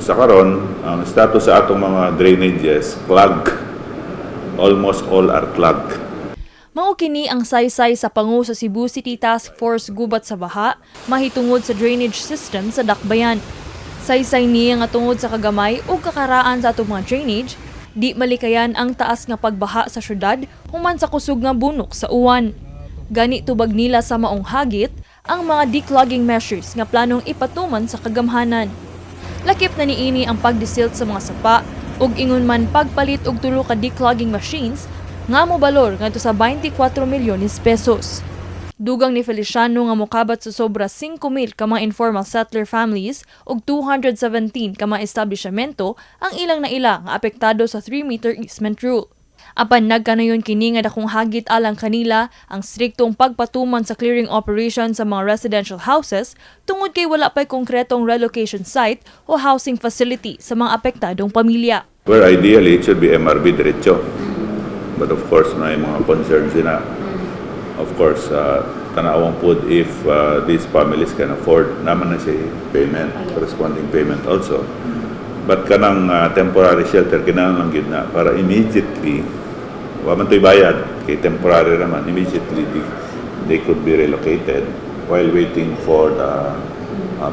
Sa karon, ang status sa atong mga drainages, clog. Almost all are clogged. Mao kini ang saysay sa pangu sa Cebu City Task Force Gubat sa Baha mahitungod sa drainage system sa Dakbayan. Saysay niya nga tungod sa kagamay ug kakaraan sa atong mga drainage, di malikayan ang taas nga pagbaha sa syudad human sa kusog nga bunok sa uwan. Gani tubag nila sa maong hagit ang mga declogging measures nga planong ipatuman sa kagamhanan. Lakip na niini ang pagdesilt sa mga sapa ug ingon man pagpalit og tulo ka declogging machines nga mobalor ngadto sa 24 milyones pesos. Dugang ni Feliciano nga mokabat sa sobra 5,000 ka mga informal settler families ug 217 ka mga establishmento ang ilang naila nga apektado sa 3-meter easement rule. Apan nagkanayon kini nga dakong hagit alang kanila ang striktong pagpatuman sa clearing operation sa mga residential houses tungod kay wala pa'y konkretong relocation site o housing facility sa mga apektadong pamilya. Where ideally it should be MRB diretso. But of course, may mga concerns din na. Of course, tanawang pod if these families can afford naman na siya payment, corresponding payment also. But kanang temporary shelter, kinahanglan gyud na para immediately, wa man to'y bayad, kay temporary naman, immediately they could be relocated while waiting for the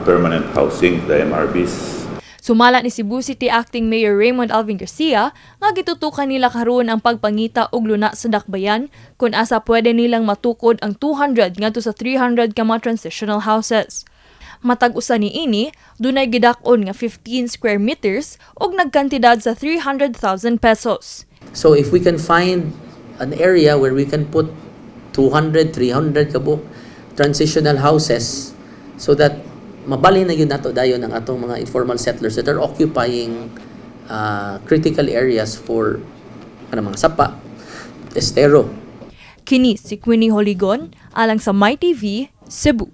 permanent housing, the MRBs. Sumala ni Cebu City Acting Mayor Raymond Alvin Garcia nga gitutukan nila karon ang pagpangita og luna sa Dakbayan kung asa pwede nilang matukod ang 200 ngadto sa 300 ka mga transitional houses. Matag usa niini, dunay gidak-on nga 15 square meters ug nagkantidad sa 300,000 pesos. So if we can find an area where we can put 200, 300 kabuok transitional houses so that mabalhin na gyud nato dayon ang atong mga informal settlers that are occupying critical areas for kanang mga sapa, estero. Kini si Queenie Holigon alang sa MyTV, Cebu.